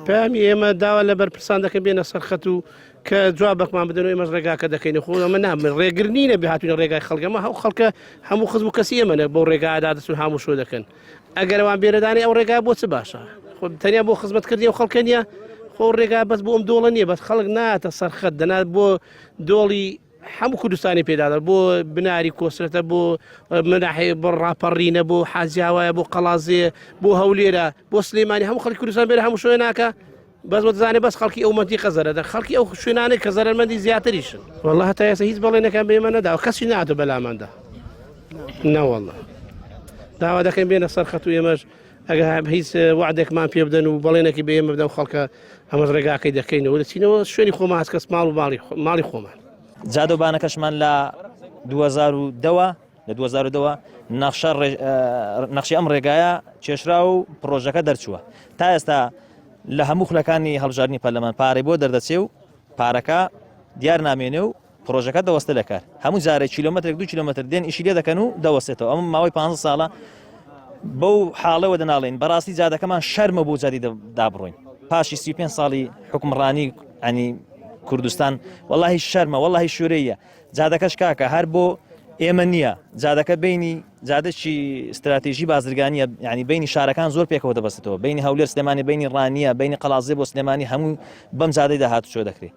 پەیامی ئێمە داوا لە بەرپرسان دەکەن بێنە سەر خەت و کە جوابەکمان بدەن و ئێمەش ڕێگاکە دەکەین خۆ ئەمە نامن ڕێگر نینە بێ هاتوینە ڕێگای خەڵک ئەمە هەو خەڵکە هەموو خزم و کەسی ئێمەنە بۆ ڕێگادا دەچون هاموشۆ دەکەن ئەگەر ئەوان بێنەدانێ ئەو ڕێگا بۆ چ باشە خۆ تەنیا بۆ خزمەتکردنی ئەو خەڵکە نییە خۆ ڕێگا بەس بۆ ئەم دۆڵە نییە بەس خەڵک ناتە سەر خەت دەنا بۆ دۆڵی هەموو کوردستانی پێدادا بۆ بناری کۆسرەتە بۆ مناحی بۆ ڕاپەڕینە بۆ حاجیاوایە بۆ قەڵازێ بۆ هەولێرە بۆ سلێمانی هەموو خەڵکی کوردستان بێرە هەموو شوێ ناکە بەس وەدزانێ بەس خەڵکی ئەو مەنتیقە زەرەدە خەڵکی ئەو شوێنانەی کە زەرەرمەندی زیاتریشن والله هەتا ئێستا هیچ بەڵێنەکان بە ئێمە نەداوە کەسی ناتۆ بەلاماندا نەوەڵڵا داوا دەکەین بێنە سەر خەت و ئێمەش ئەگەر هیچ وعدێکمان پێ بدەن و بەڵێنێکی بە ئێمە بدەن خەڵکە ئەمەش ڕێگاکەی دەکەینەوە دەچینەوە شوێنی خۆمان هەست کەس ماڵ و ماڵی ماڵی خۆمان. جادەوبانەکەشمان لە 2010ەوە لە 2010ەوە نەخشە نەخشی ئەم ڕێگایە کێشرا و پڕۆژەکە دەرچووە تا ئێستا لە هەموو خولەکانی هەڵبژاردنی پەرلەمان پارەی بۆ دەردەچێ و پارەکە دیار نامێنێ و پڕۆژەکە دەوەستێ لە کار هەموو جارێک کیلۆمەترێک دو کیلۆمەتر دێن ئیشی لێ دەکەن و دەوەستێتەوە ئەمە ماوەی 15 ساڵە بەو حاڵەوە دەناڵین بەڕاستی جادەکەمان شەرمە بۆ جادی دابڕۆین پاشی 35 ساڵی حکومڕانی ئەنی کوردستان وەڵی شەرمە وەڵی شورەیە جادەکەش کاکە هەر بۆ ئێمە نییە جادەکە بینی جادەکی استراتیژی بازرگانیە ینی بینی شارەکان زۆر پێکەوە دەبەستەوە بینی هەولێر سلێمانی بینی ڕانیە بینی قەڵازێ بۆ سلێمانی هەموو بەم جادەی داهاتوچۆ دەکرێت.